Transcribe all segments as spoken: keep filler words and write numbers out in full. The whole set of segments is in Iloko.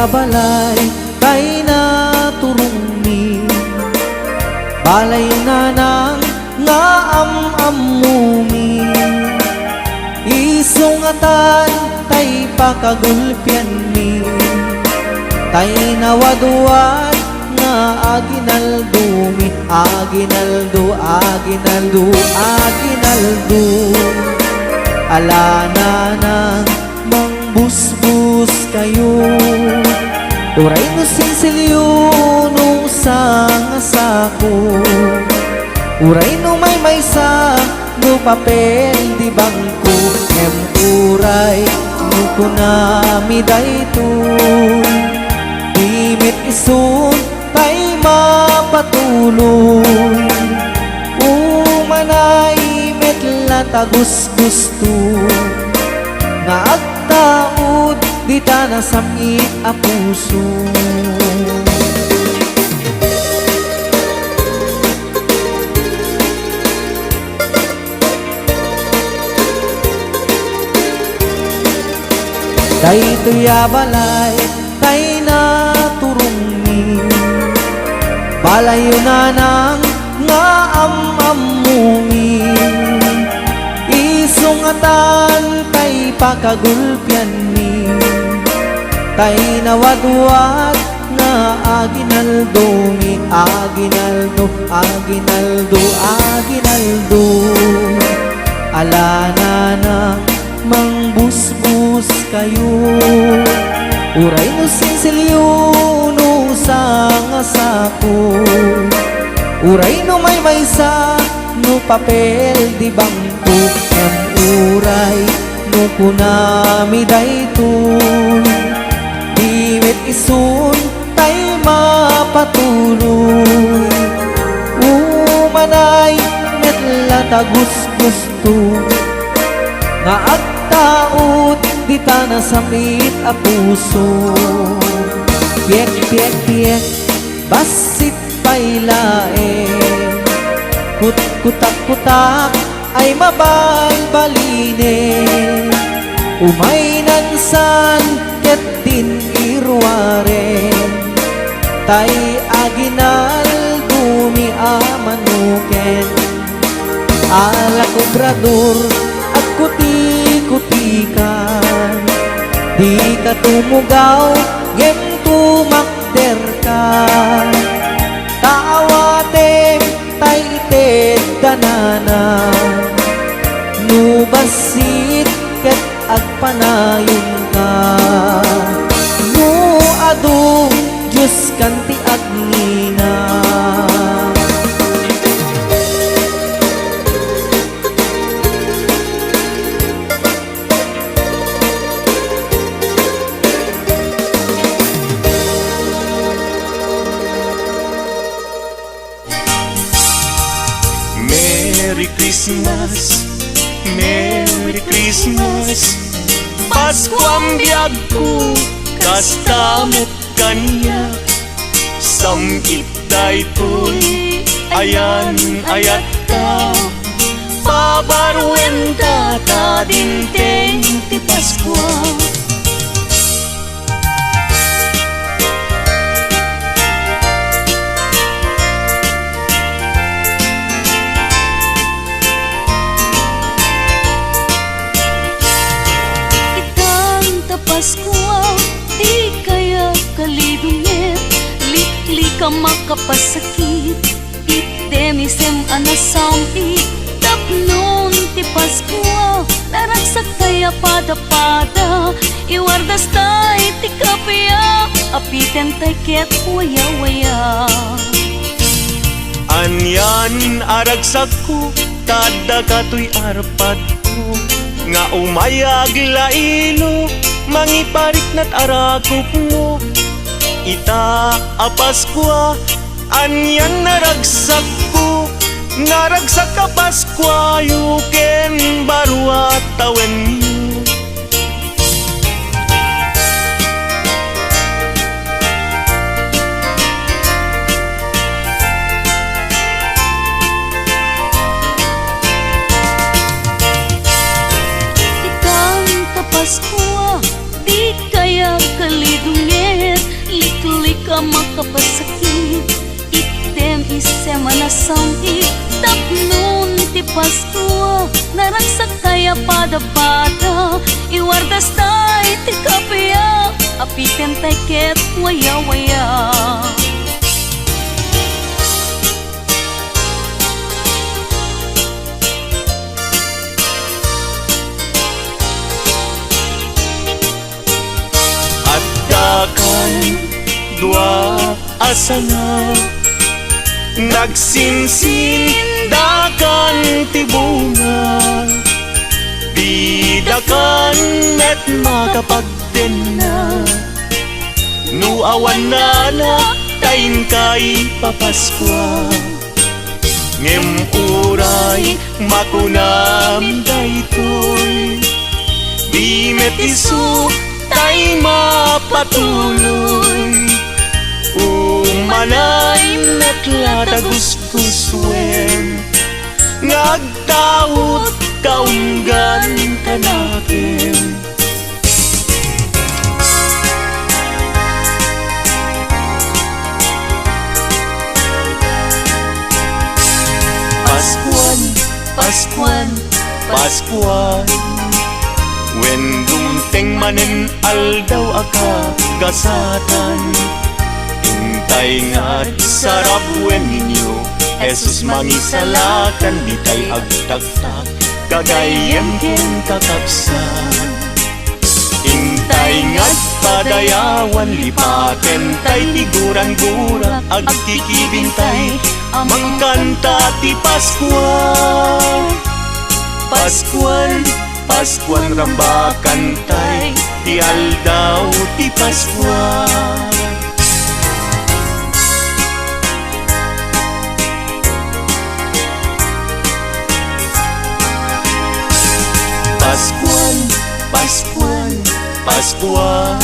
Balay tay naturongmi, balay nanang nga am-ammomi. Isu nga tan tay pakagulpianmi, tay nawadwad nga aginaldomi, aginaldo, aginaldo, aginaldo. Ala nanang mangbusbos kayo. Uray no sinsilyo no sanga sako, uray no maymaysa no papel di bangko, ngem uray no kunami daytoy, di met isun tay mapatuloy. Umanay met la ta gusgusto nga agtaud dita nasam-it a puso. Daytoy a balay tay naturongmi, balayo nanang nga am-ammomi. Isu nga tan tay pakagulpianmi, tay nawadwad nga aginaldomi, aginaldo, aginaldo, aginaldo. Ala nanang mangbusbos kayo. Uray no sinsilyo no sanga sako, uray no maymaysa no papel di bangko, ngem uray no kunami daytoy, di met isun tay mapatuloy. Umanay met la ta gusgusto nga agtaud dita nasam-it a puso. Piek, piek, piek, bassit pay laeng. Kut-, kutak-kutak ay mabalbalinen. Umaynan san ket din iruaren, tay aginaldomi a manuken. Ala, Obrador, agkutikutikan, dika tumugaw ngem tumakderka. Ta awatem tay itedda nanang, no bassit ket agpanayonka. No adu, Dioskan ti agngina. Merry Christmas, Merry Christmas. Paskuam biagko, kasta met kaniak. Sam-it daytoy ayan-ayatta. Pabaruenta ta dimteng ti Paskua. Itan ta Paskua, di kaya kalidunget, liklikam a kapasakit. Itdem isem a nasam-it tapnon ti Paskua, naragsak tay a pada-pada, iwardas tay ti kapiak, apiten tay ket waya-waya. Anian a ragsakko, ta adda katoy arpadko, nga umay aglailo, mangipariknat a rakupmo. Ita a Paskua, anian a ragsakko, naragsak a Paskuayo ken baro a tawenyo. Itan ta Paskua, di kaya kalidunget, Itdem i Semana Santa, tapno ti Paskua, naragsaktay a padapada, iwardastayo ti kappia, apitentayo ket wayawaya. Addakan dua a sanga, nagsinsindakan ti bunga, didakan met makapagdenna. No awan nana, ta inkay papaskua. Ngem uray makunam daytoy, di met isu tay mapatuloy. Umanay met la ta gusgusuen nga agtaud kaunggan kanakem. Paskuan, Paskuan, Paskuan. Wen dumteng manen aldaw a kagasatan, intay nga agsarap wen ninyo, Jesus mangisalakan, ditay agtaktak, gagayyem ken kakabsat. Intay nga agpadayawan, lipatentay ti gurang-gurang, agkikibintay a mangkanta ti Paskua. Paskuan, Paskuan, rambakantay ti aldaw ti Paskua. Paskuan, Paskuan, Paskuan.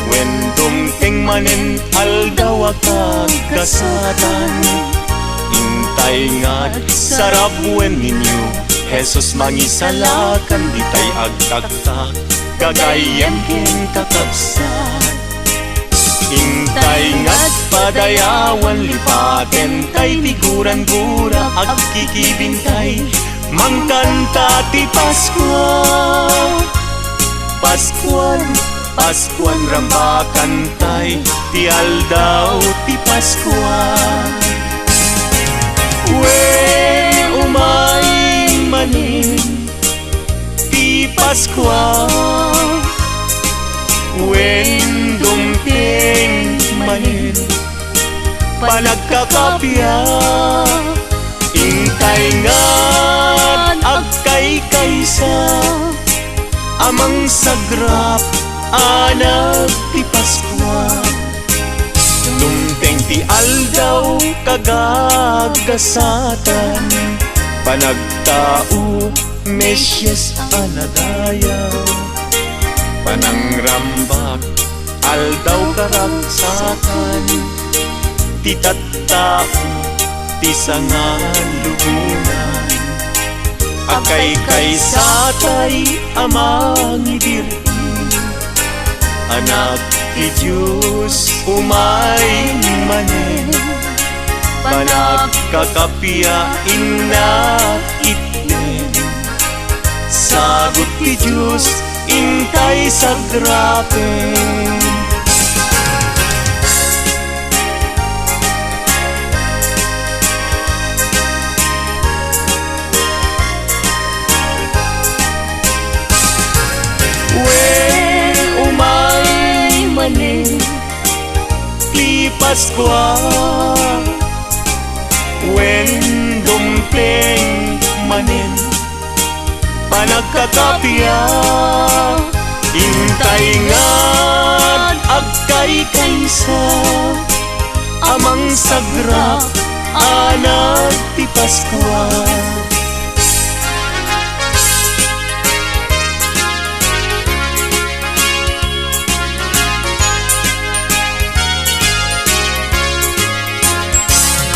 Wen dumteng manen aldaw a kagasatan, intay nga agsarap wen ninyo, Jesus mangisalakan, ditay agtaktak, gagayyem ken kakabsat. Intay nga agpadayawan, lipatentay ti gurang-gurang, agkikibintay, mangkanta ti Paskua. Paskuan, Paskuan, rambakantay ti aldaw ti Paskua. Wen umay manen ti Paskua, wen dumteng manen panagkakappia, intay nga agkaykaysa a mangsagrap a nagti Paskua. Dumteng ti aldaw kagagasatan, panagtao, Mesias a nadayaw, panangrambak, aldaw karagsakan, ti tattao, ti sangalubonan, agkaykaysa tay a mangibir-i. Anak ti Dios, umay manen, panagkakappia innak itdem. Sagut ti Dios, intay sagrapen. Wen umay manen ti Paskua, wen dumteng manen panagkakappia, intay nga agkaykaysa a mangsagrap a nagti Paskua.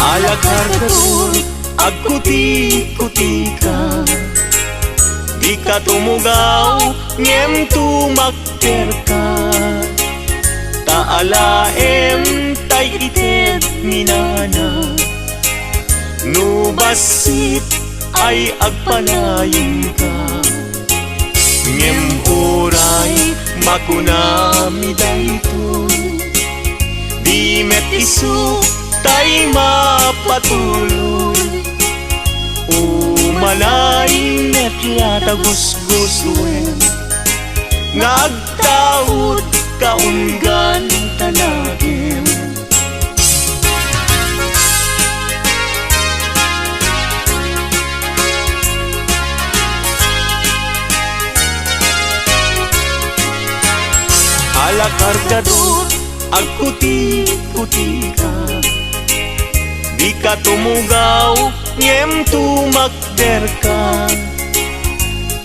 Ala kargator, agkutikutika, dika tumugaw, ngem tumakderka. Ta alaem tay ited ni nana. No bassit ay agpanayonka, ngem uray makunami daytoy, di met isu tay mapatuloy. Umalaing met la ta gusgusoen nga agtaud kaunggan ta nakem. Ala kargador, agkuti-kutika. Dika tumugaw, ngem tumakderka.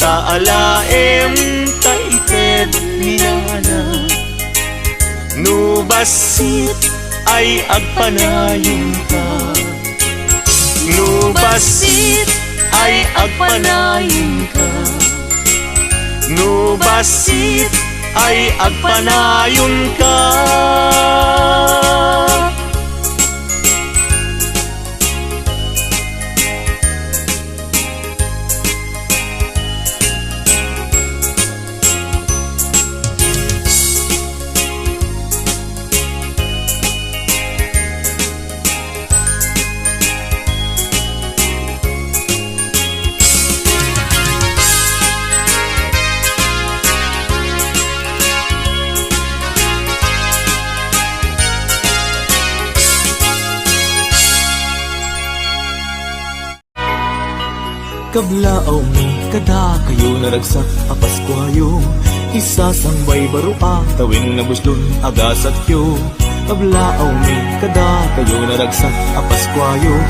Ta alaem ta ited ni nana. No bassit ay agpanayonka. No bassit ay agpanayonka. No bassit ay agpanayonka. Kablaawmi kadakayo, naragsak a Paskuayo, isasangbay baro a tawen, nabuslon a gasatyo. Kablaawmi kadakayo, naragsak a Paskuayo,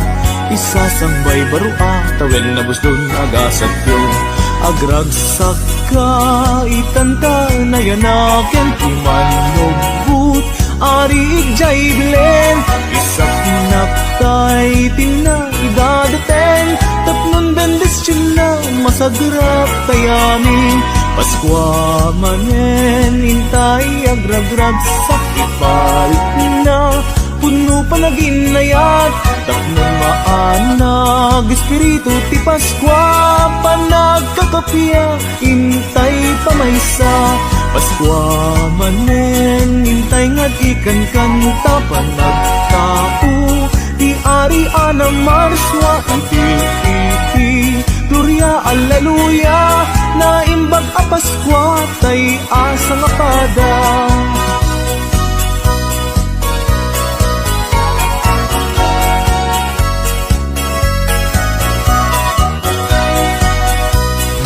isasangbay baro a tawen, nabuslon a gasatyo. Agragsak ka itan ta nayanaken ti mannubbot, Ari idiay Belen, isaknap tay tinna idadateng, tapnon bendisionna, masagrak tay amin. Paskua manen intay agragragsak, iparitna pudno panaginayat, tapnon maanag espiritu ti Paskua, panagkakappia intay pamaysa. Paskua manen intay nga di kankanta, panagtao ti Ari a namarsua, imbag iti Gloria, Alleluia, naimbag a Paskua tay a sangapada.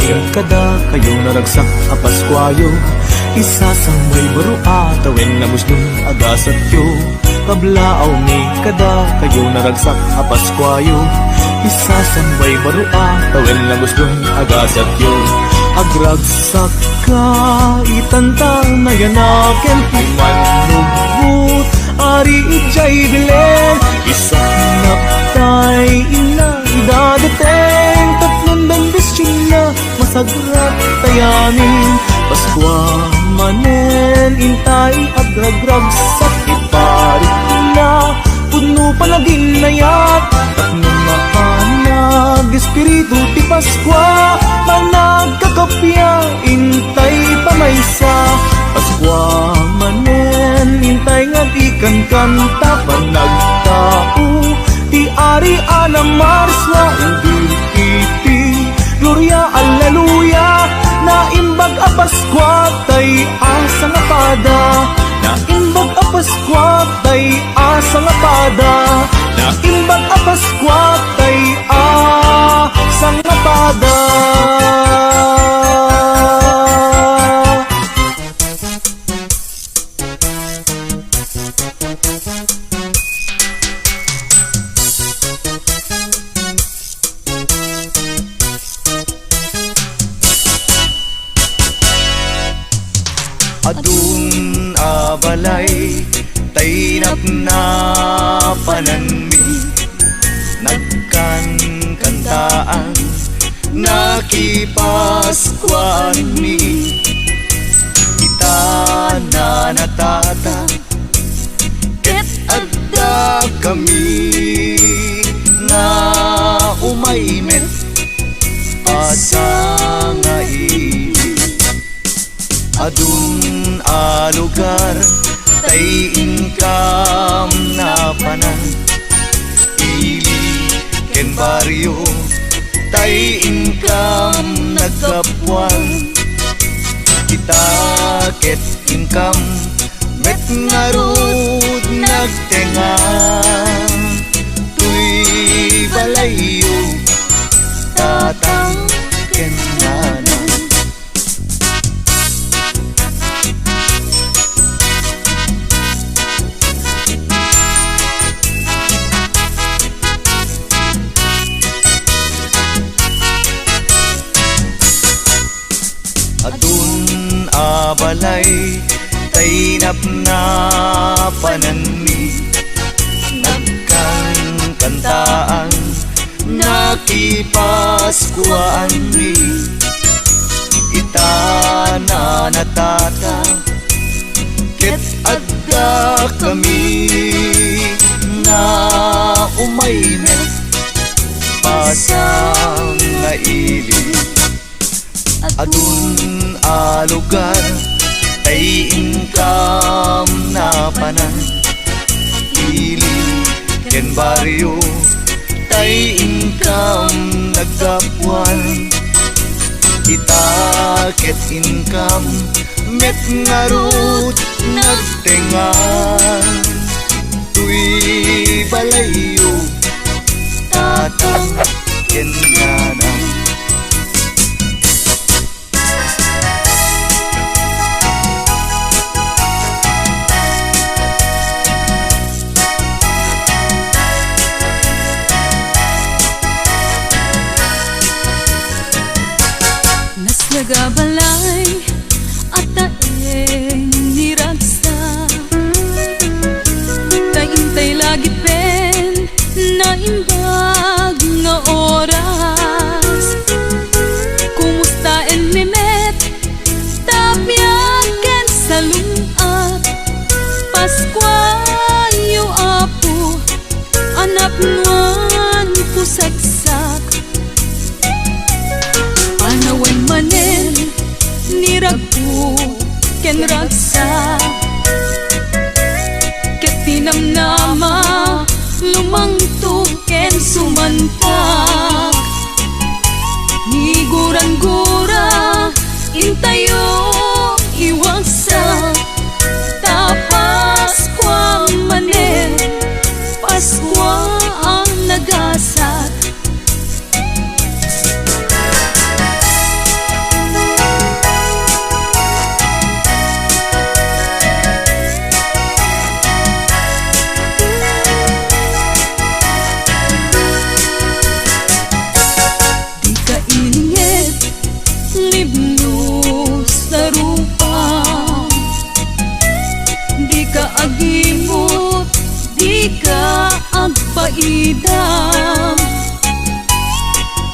Ngem kadakayo, naragsak a Paskuayo, isasangbay baro a tawen, nabuslon a gasatyo. Kablaawmi kadakayo, naragsak a Paskuayo, isasangbay baro a tawen, nabuslon a gasatyo. Agragsak ka itan ta nayanaken ti mannubbot, Ari idiay Belen, isaknap tay inna idadateng, tapnon bendisionna, masagrak tay amin. Paskua manen intay agragragsak, iparitna pudno panaginayat, tapnon maanag espiritu ti Paskua, panagkakappia intay pamaysa. Paskua manen intay nga di kankanta, panagtao ti Ari a namarsua, imbag iti Gloria, Alleluia, naimbag a Paskua tay a sangapada. Naimbag a Paskua tay a sangapada. Naimbag a Paskua tay a sangapada. Adun a balay tay napnapananmi, nagkankantaan, nakipaskuanmi. Ita nanatata ket ag Ita ket inkam met ngarud nagtenga. Toy balayyo, tatang ken nanang. Adun a balay tay napnapananmi, nagkankantaan, nakipaskuaanmi. Ita nana tata ket addakami nga umay met pasang nga ili. Adun a lugar tay inkam napanan, ili ken barrio tay inkam naggapuan. Ita ket inkam met ngarud nagtenga. Toy balayyo, tatang ken nanang. Naslaga balay a taeng ni ragsak, ta intay lagi pen naimbag nga oras. Kumustaenmi met ta biag ken salun-at. Paskuayo, Apo, a napnoan pusagsak. Panawen manen ni ragko ken ragsak, ket ti namnama lumangto ken sumantak. Ni gurangura intayo iwagsak, ta Paskua manen, Paskua a nagasat. Dika inget, libnos ta rupa. Dika agimut, dika agpaidam.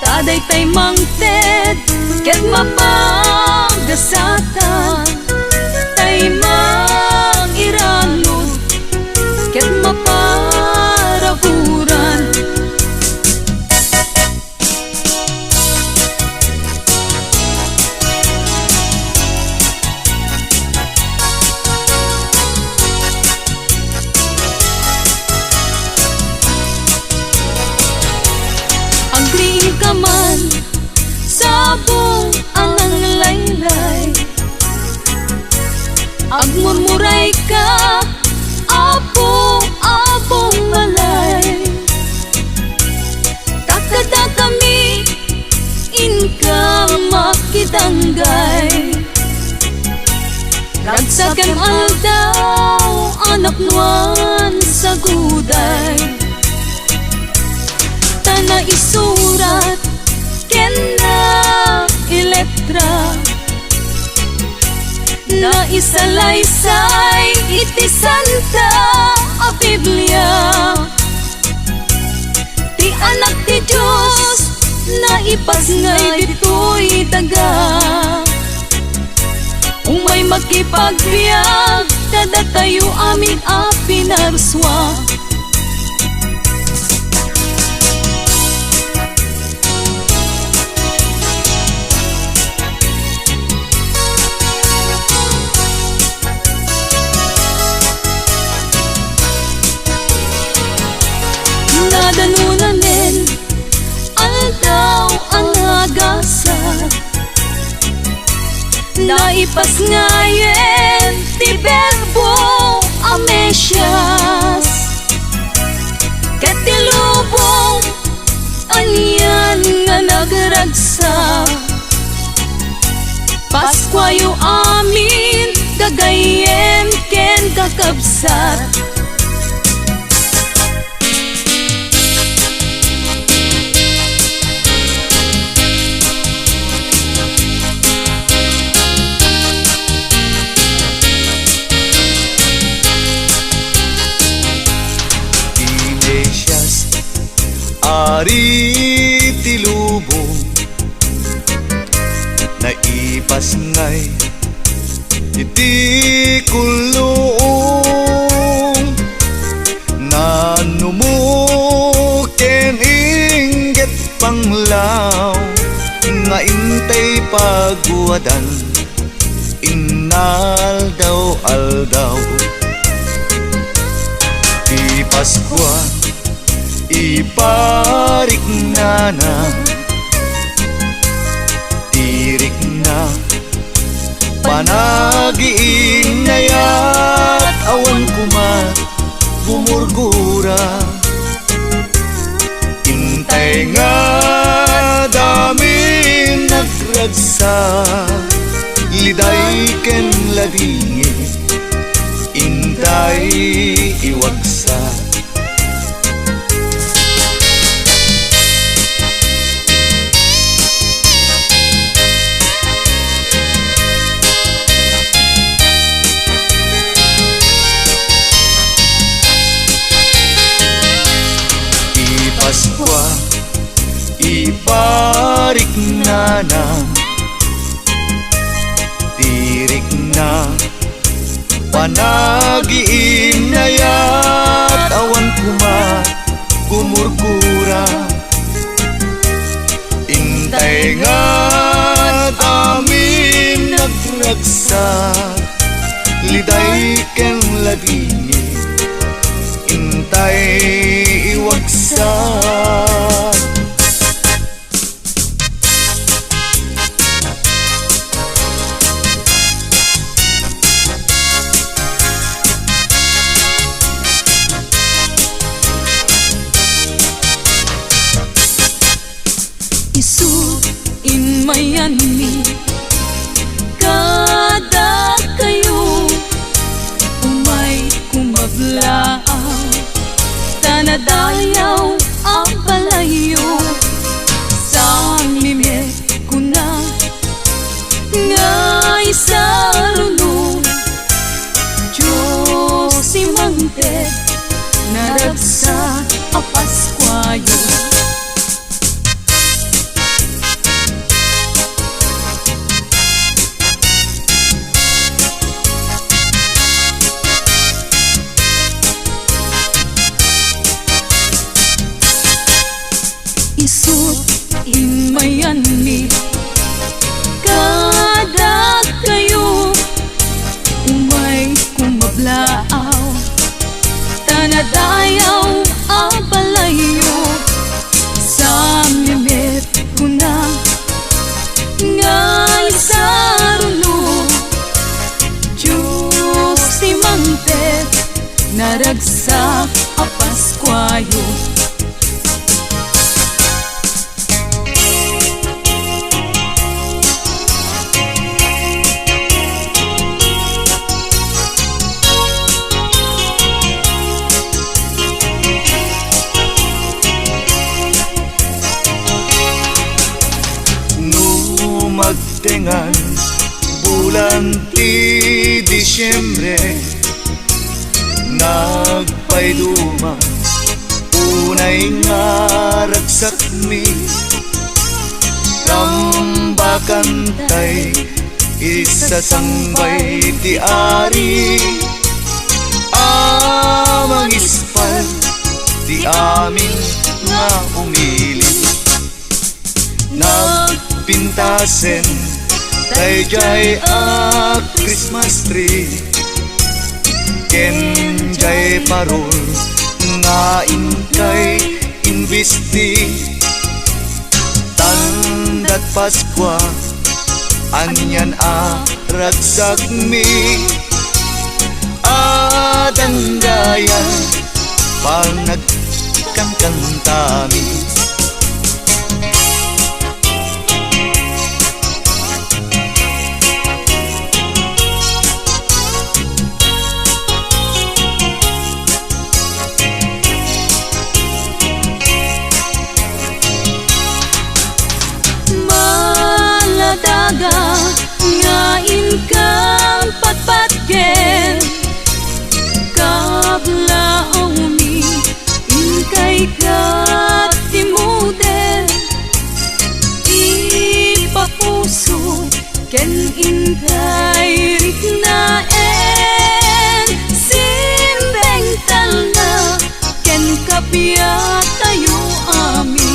Ta daytay mangted ket mapagasatan, tay mangiranud ket maparaburan. Agriingka man, sabong a nanglaylay. Agmurmurayka, Apo a bummalay. Ta kadakami, inka makidanggay. Ragsakem aldaw a napnoan saguday. Ta naisurat ken nailetra, naisalaysay iti Santa a Biblia. Ti Anak ti Dios naipasngay ditoy daga. Umay makipagbiag kadatayo amin a pinarsua. Nadanonanen, aldaw a nagasat. Naipasngayen ti Berbo a Mesias, ket ti lubong anian nga nagragsak. Paskuayo amin, gagayyem ken kakabsat. Ti Mesias, Ari ti lubong, naipasngay iti kulluong, nanumo ken inggit panglaw nga intay paguadan innaldaw-aldaw. Ti Paskua, ipariknana, ti rikna, panagiinnayat, awan koma gumurgura. Intay nga adda amin nagragsak, liday ken ladingit, intay iwagsak. Ti Paskua, ipariknana, ti rikna, panagiinnayat, awan koma gumurgura. Intay nga adda amin nagragsak, liday ken ladingit, intay iwagsak. Isu immayanmi kadakayo, umay kumablaaw, ta nadayaw a balayyo. Sangli met kuna nga isaruno, Dios ti mangted, naragsak a Paskuayo. Isut' immayanmi kadakayo, umay kumablaaw, ta nadayaw a balayyo. Sangli met kuna nga isaruno, Dios ti mangted, naragsak a Paskuayo. No magtengan bulan ti Disiembre, nagpaiduma unay nga ragsakmi. Rambakantay isasangbay ti Ari a mangispal ti amin nga umili. Nagpintasen daydiay a Christmas tree ken diay parol nga inkay inbisti. Tandat Paskua, Anian a ragsakmi, adda gayam panagkankantami. Maladaga nga inkam patpatgen, kablaawmi, inkay ket ti model, ipapuso ken inkay riknaen, simbeng talna ken kappia tayo amin.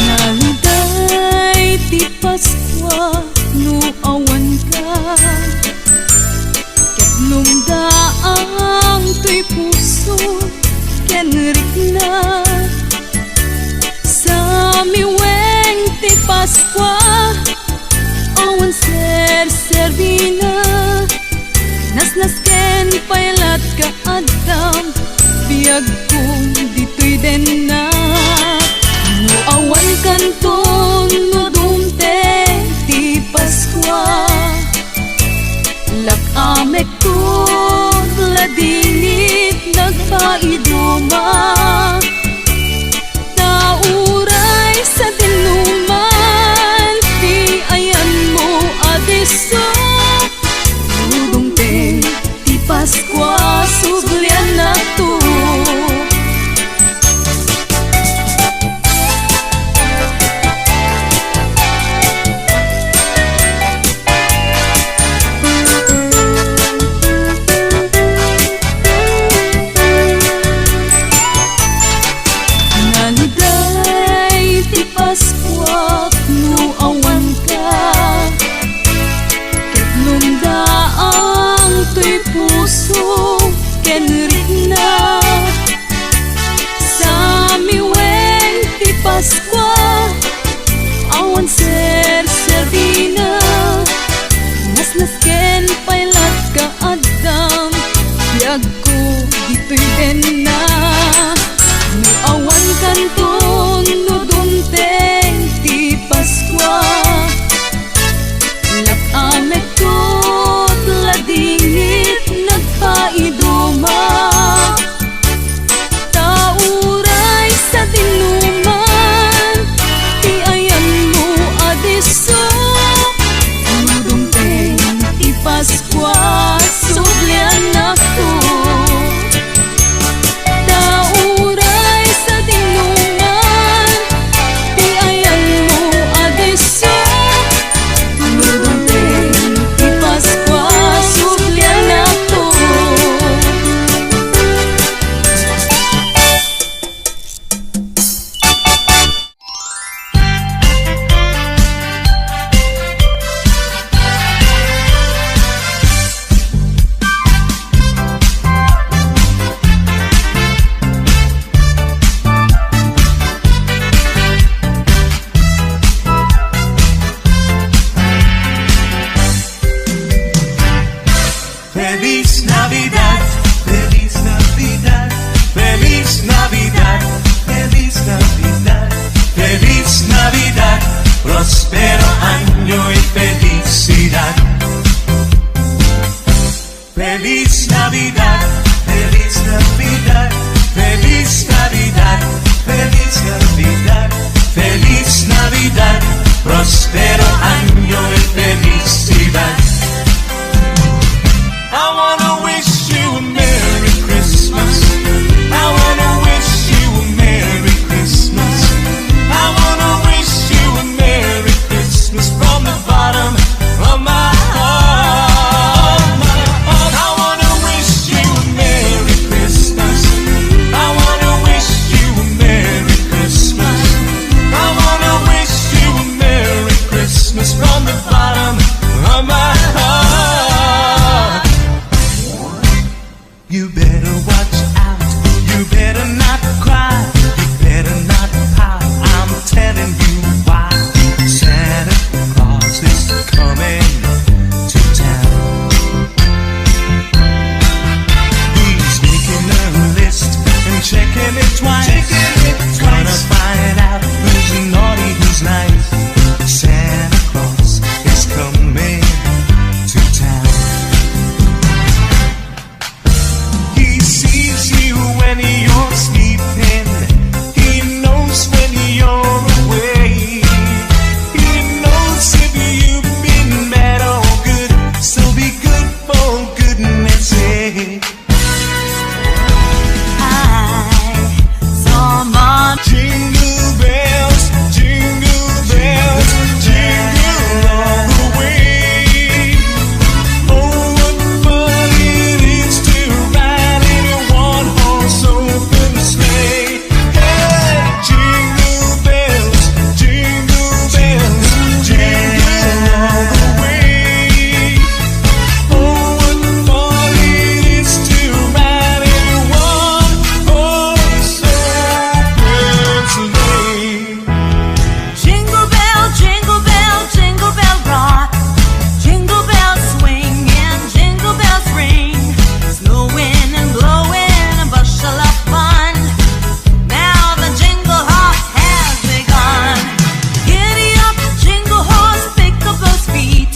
Naliday ti Paskua no awanka, ket lumdaang toy puso ken rikna. Samiweng ti Paskua, awan serserbina. Nasnasken pay latka, addam biagko ditoy dennak. No awan kanton no dumteng ti Paskua, lak-amekto la dinit nagpaiduma. Ta uray sadinoman ti ayanmo a disso, no dumteng ti Paskua, subliannakto. Gonna find out who's naughty, who's nice. Santa Claus is coming to town. He sees you when you're sleeping. He knows when you're awake. He knows if you've been bad or good. So be good for goodness sake. I saw my Jingle bells, jingle bells, jingle all the way. Oh, what fun it is to ride in a one-horse open sleigh. Hey, jingle bells, jingle bells, jingle all the way. Oh, what fun it is to ride in a one-horse open sleigh. Jingle bell, jingle bell, jingle bell rock. Jingle bells swinging, jingle bells ring. Snowing and blowing a bushel of fun. Now the jingle hop has begun. Giddy up, jingle horse, pick up those feet.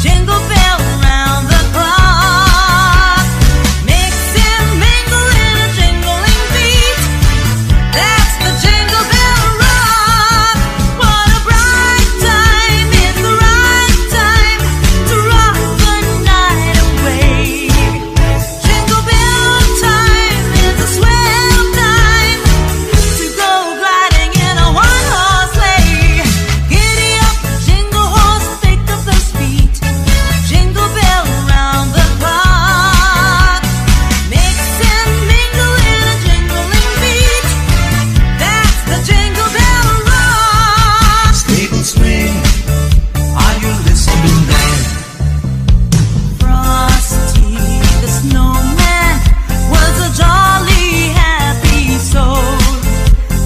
Jingle bell round the clock. Mix and mingle in a jingling beat. That's the jingle bell rock. What a bright time, it's the right time to rock the night away. Jingle bell time is a swell time to go gliding in a one-horse sleigh. Giddy up, jingle horse, pick up those feet. Jingle bell round the clock. Mix and mingle in a jingling beat. That's the jingle bell rock. Sleigh bells ring, are you listening there? Frosty the snowman was a jolly, happy soul,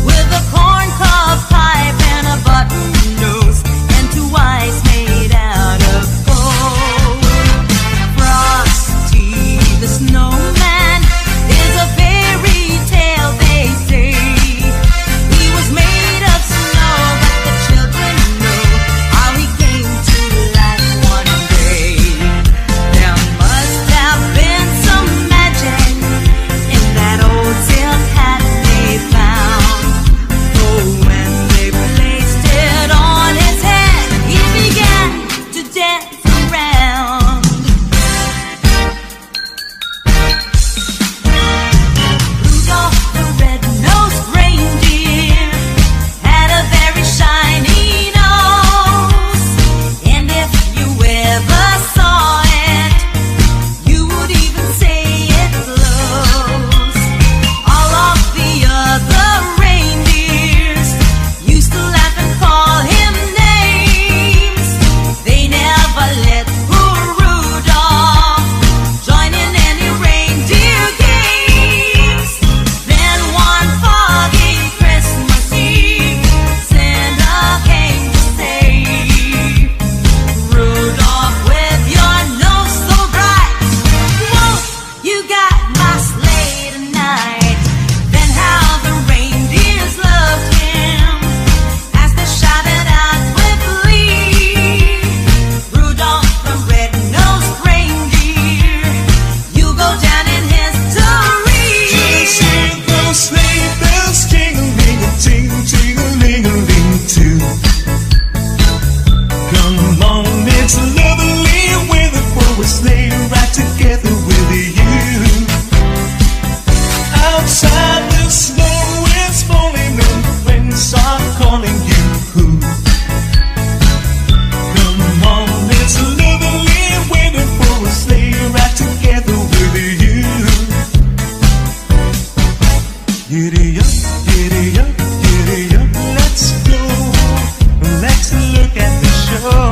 with a corncob pipe and a button nose and two eyes made out of gold. Frosty the snowman is a fairy tale, they say. He was made of snow, but the children know how he came to life one day. There must have been some magic in that old silk hat they found. For when they placed it on his head, he began to dance around. Rudolph the red-nosed reindeer had a very shiny nose, and if you ever saw it, you would even say it glows. All of the other reindeers used to laugh and call him names. They never let poor Rudolph join in any reindeer games. Then one foggy Christmas Eve, Santa came to say, "Rudolph, with your nose so bright, won't you guide my sleigh tonight?" Then how the reindeers loved him as they shouted out with glee, "Rudolph the red-nosed reindeer, you go down in history." Just hear those sleigh bells jingling, ting, jingling, ting, too. Come on, it's lovely weather for a sleigh ride together with you. Outside the snow is falling and friends are calling you. Come on, it's lovely weather for a sleigh ride together with you. Giddy up, giddy up, giddy up, let's go. Let's look at the show.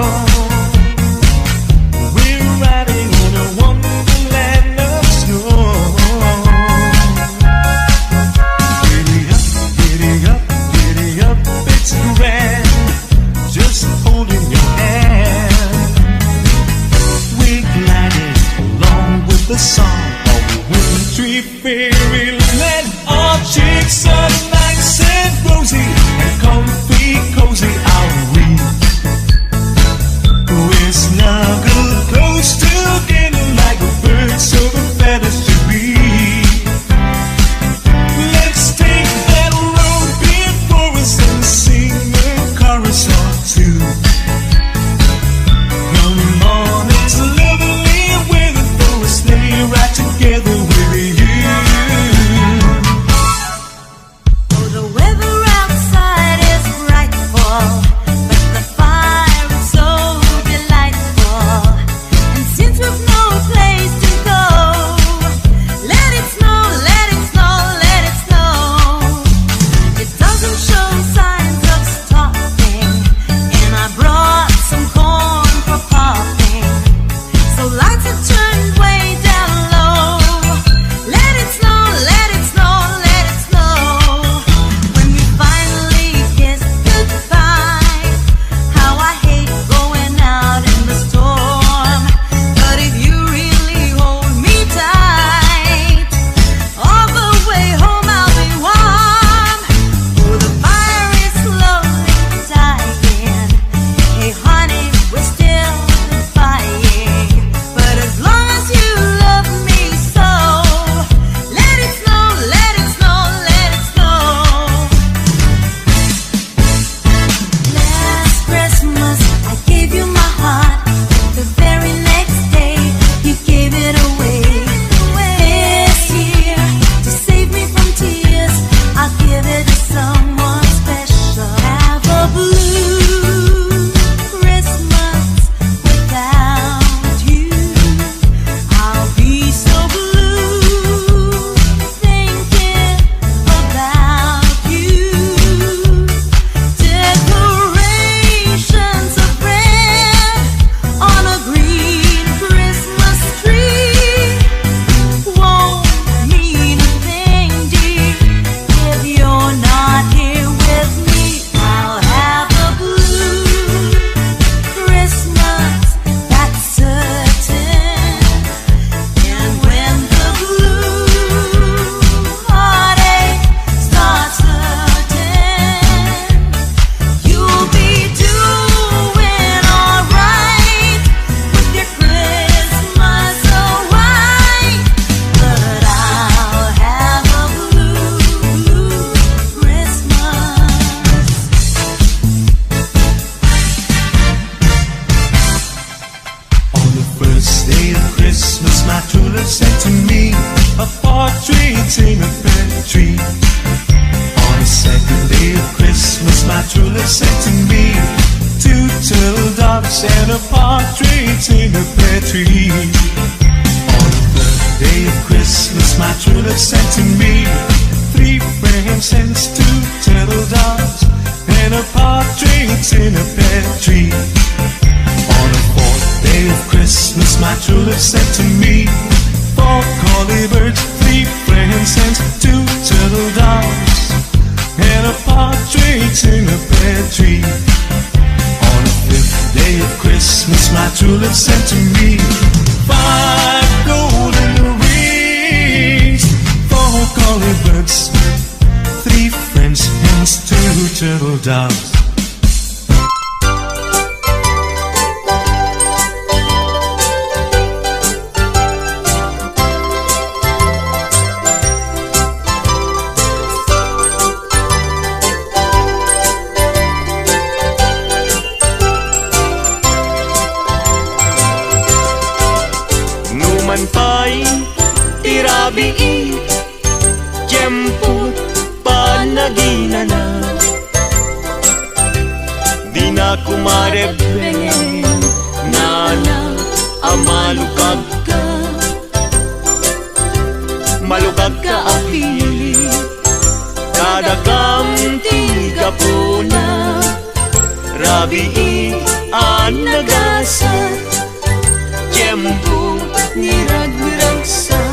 We're riding on a wonderland of snow. Giddy up, giddy up, giddy up, it's grand. Just holding your hand. We're gliding along with the song of wintry fairyland. Our True love sent to me two turtle doves and a partridge in a pear tree. On the third day of Christmas, my true love sent to me three frankincense, two turtle doves, and a partridge in a pear tree. On the fourth day of Christmas, my true love sent to me four collie birds, three frankincense, two turtle doves, and a partridge in a pear tree. On the fifth day of Christmas, my true love sent to me five golden rings, four collie birds, three French hens, two turtle doves. Numan pay ti rabii, tiempo panaginana. Dina kumarebbengen, nana, a malukagka. Malukagka a pili, ta dakam ti gapuna. Rabii a nagasat, tiempo ni ragragsak.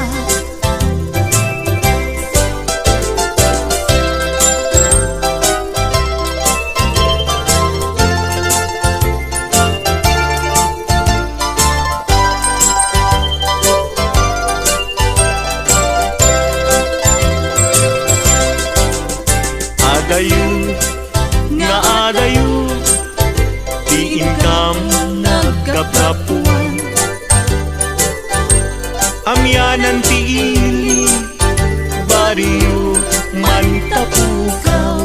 Adayo nga adayo, ti inkam naggaprapuan. Amianan ti ili, barrio, mantapukaw.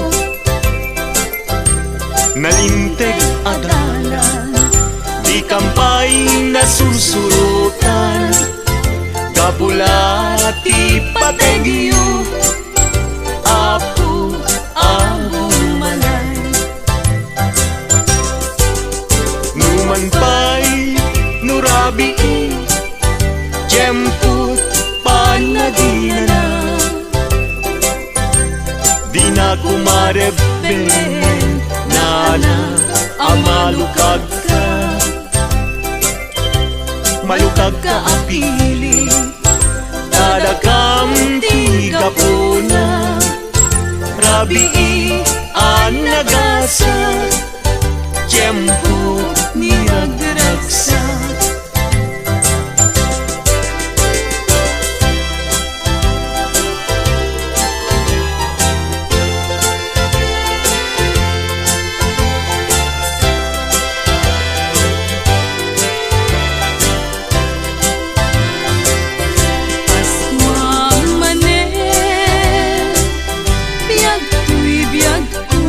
Nalinteg a dalan, dikam pay nasursurotan. Gapu la ti pategyo, Apo, agumalay. Numan pay no rabii, tiempo't panaginana. Dina kumarebben, nana, a malukagka. Malukagka a pili, ta dakam ti gapuna. Rabii a nagasat, tiempo ni ragragsak. Pasko a manen, biag toy biagko.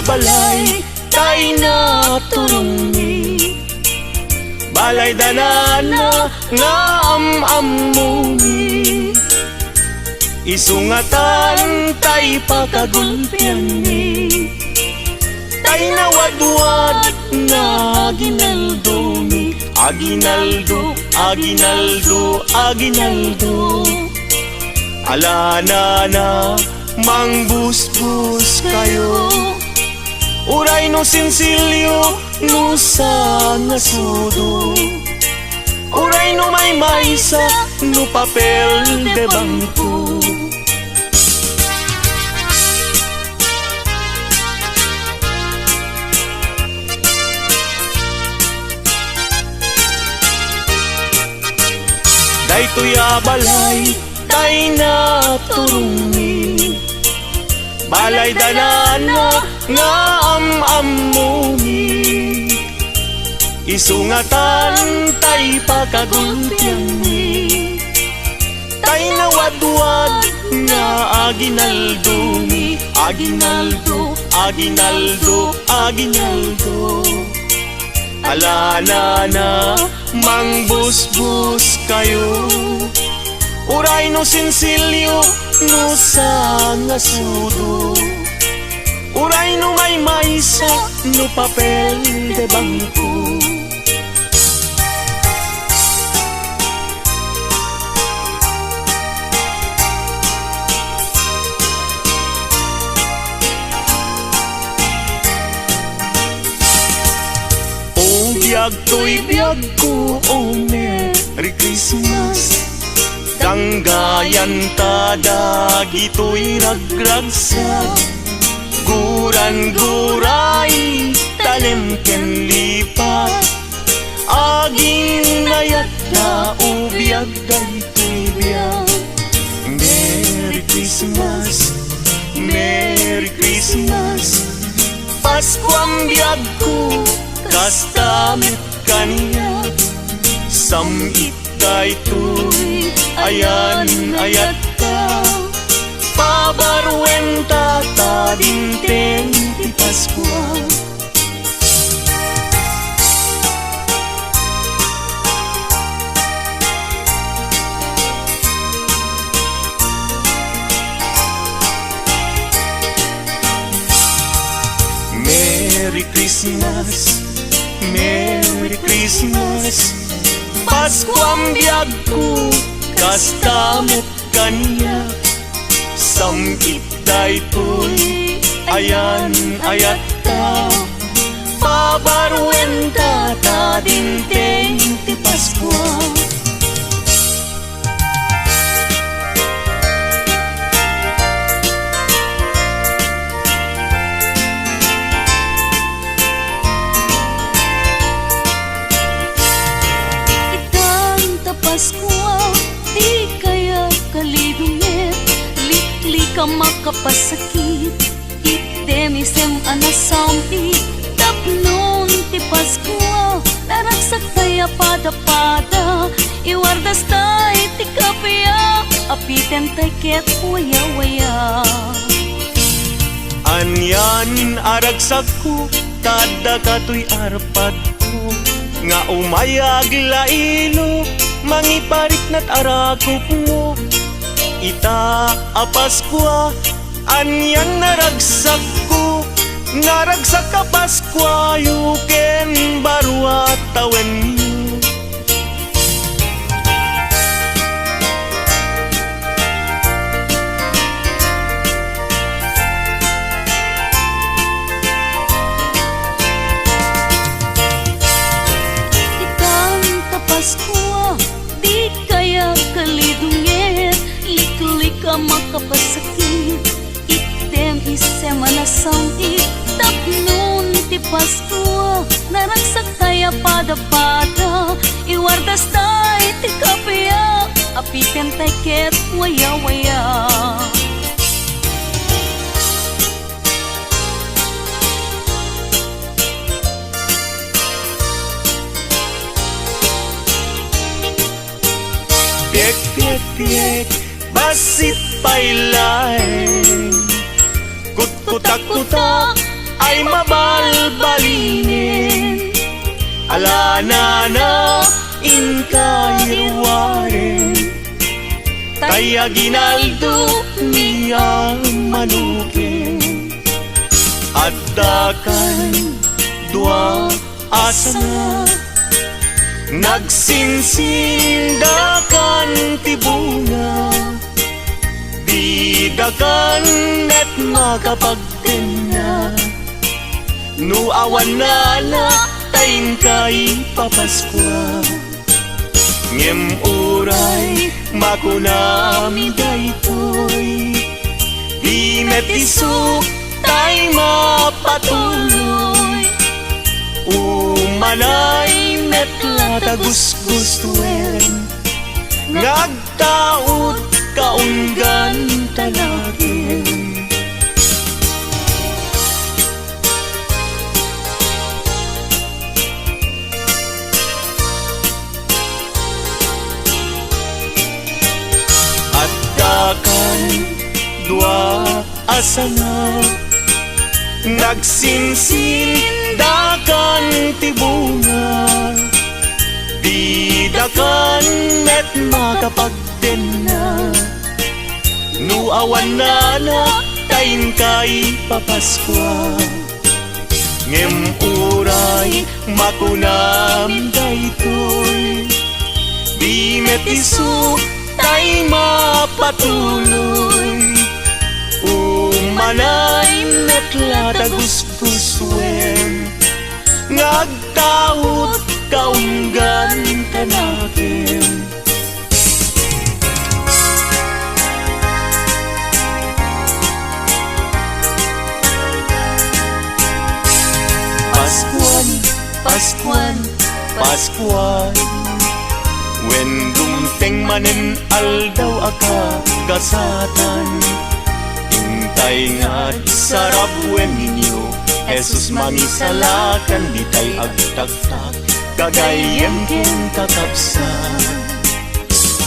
balay tay naturongmi. Balay danana nga am-ammomi. Isu ngatan tay pakagulpianmi. Tay nawadwad nga aginaldomi. Aginaldo, aginaldo, aginaldo. Alanana, mangbusbos kayo. Uray no sinsilyo, no sangasudo. Uray no maymaysa, no papel de bangko. Daytoy a balay tay naturongmi. Balay danana nga am-ammomi. Isu ngatan tay pakagulpianmi. Tay nawadwad nga aginaldomi. Aginaldo, aginaldo, aginaldo. Alanana, mangbusbos kayo. Uray no sinsilyo, no sangasudo. Uray no maymaysa, no papel de bangko. O biag toy biagko, o Merry Christmas. Ganggayan ta dagitoy ragragsak. Guran-guray, talem ken lipat. Aginayat na o biag daytoy biag. Merry Christmas, Merry Christmas. Paskuam biagko, kasta met kaniak. Sam-it daytoy ayan-ayatta. Pabaruenta ta dinteng ti Paskua. Merry Christmas, Merry Christmas. Paskuam biagko, kasta met kaniak. Sam-it daytoy ayan-ayatta. Pabaruenta ta dinteng ti Paskua. Itan ta Paskua, di kaya kalidunget, liklikam a kapasakit, itdem isem a nasam-it. Tapnon ti Paskua, naragsak tay a padapada, iwardas tay ti kappia, apiten tay ket wayawaya. Anian a ragsakko, ta adda katoy arpadko, nga umay aglailo, mangipariknat a rakupmo. Ita a Paskua, anian a ragsakko, naragsak a Paskuayo ken baro a tawenyo. Itan ta Paskua, di kaya kalidunget, liklikam a kapasakit. Itdem isem a nasam-it, tapnon ti Paskua, naragsak tay a padapada, iwardas tay ti kappia, apiten tay ket wayawaya. Piek, piek, piek, bassit pay laeng. Kutkutak-kutak, ay mabalbalinen, alanana inka iruaren, tay aginaldo mi a manuken. Addakan dua a sanga, nagsinsindakan ti bunga, didakan met makapagtenna. No awan nana, ta inka ipapaskua. Ngem uray makunami daytoy, di met isuk tay mapatuloy. Umanay met la ta gusgustuen nga agtaud kaunggan ta nakem. Addakan dua a sanga, nagsinsindakan ti bunga, didakan met makapagtenna. No awan nana, ta inka ipapaskua. Ngem uray makunam daytoy, di met isuk tay mapatuloy. Umanay met la ta gusgusuen nga agtaud kaunggan ta nakem. Paskuan, Paskuan, Paskuan. Wen dumteng manen aldaw a kagasatan, intay nga agsarab wen ninyo, Jesus mangisalakan, ditay agtaktak gagayyem ken kakabsat.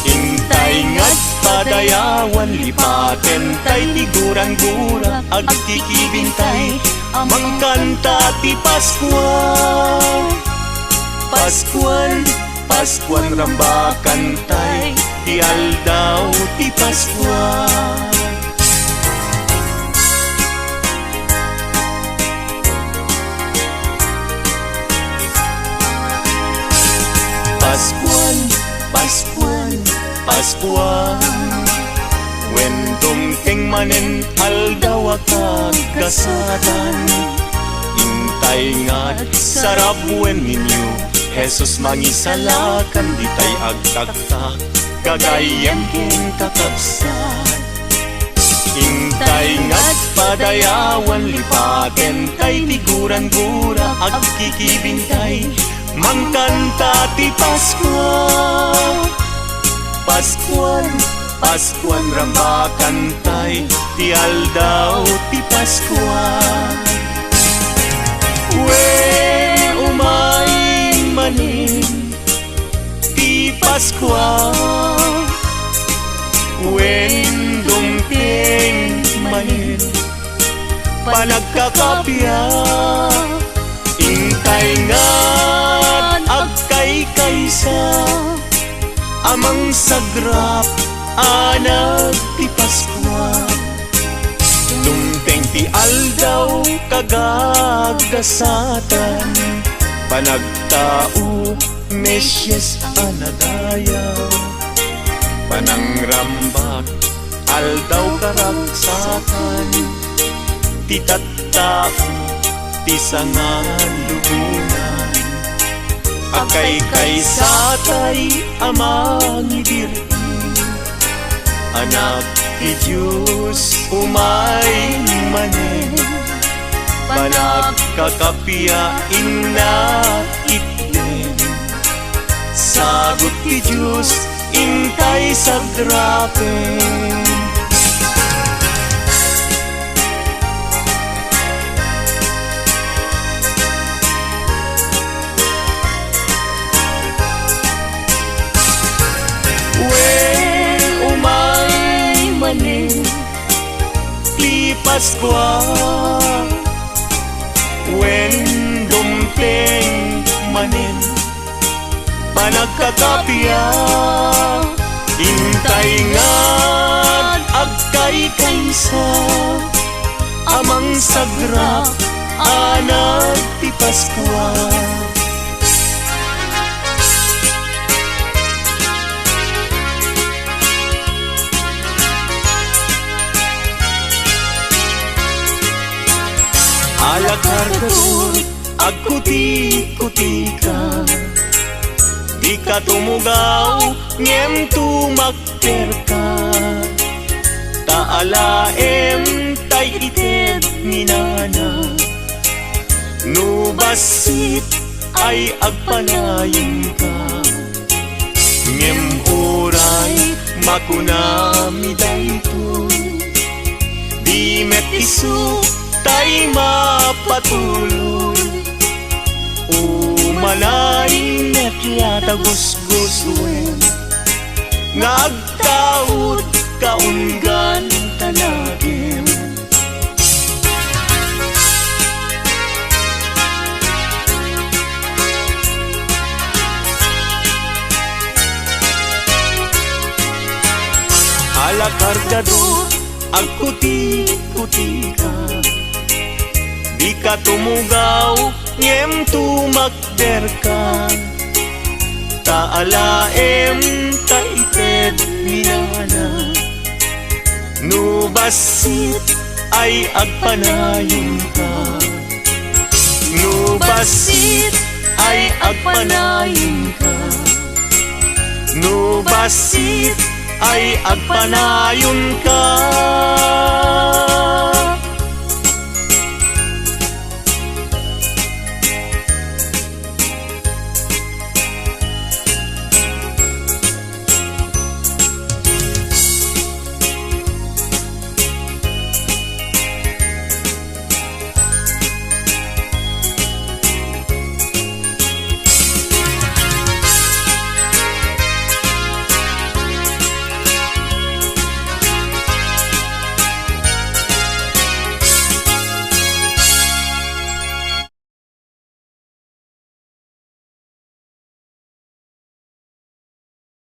Intay nga agpadayawan, lipatentay ti guragura, agkikibintay a mangkanta ti Paskua. Paskuan, Paskuan, rambakantay ti aldaw ti Paskua. Paskuan, Paskuan, Paskuan. Wen dumteng manen aldaw a kagasatan, intay nga agsarab wen ninyo, Jesus mangisalakan, ditay agtaktak gagayyem ken kakabsat. Intay nga agpadayawan, lipatentay ti guragura, agkikibintay, mangkanta ti Paskua. Paskuan, Paskuan, rambakantay ti aldaw ti Paskua. Wen, umay manen ti Paskua, wen dumteng manen panagkakappia, intay nga agkaykaysa a mangsagrap a nagtipaskua. Dumteng ti aldaw kagagasatan, panagtao, Mesias a nadayaw, panangrambak, aldaw karagsakan, ti tattao, ti sangalubonan, a kaykaysatay a mangibirbi. Anak ti Dios, umay manen, panagkakappia inna itnem. Sagut ti Dios, intay sagrapen. Wen, umay manen ti Paskua. Wen dumteng manen panagkakappia, intay nga agkaykaysa a mangsagrak anak ti Paskua. Ala kargatur, agkuti-kutika. Dika tumugaw, ngem tumakderka. Ta alaem tay ited ni nana. No bassit ay agpanayonka. Ngem uray makunami daytoy, di met isu tay mapatuloy. Umalay met la ta gusgusoen nga agtaud ka unggan ta nakem. Ala kargatur, agkuti-kutika. Dika tumugaw, ngem tumakderka. Ta alaem ta ited ni nana. No bassit ay agpanayonka. No bassit ay agpanayonka. No bassit ay agpanayonka.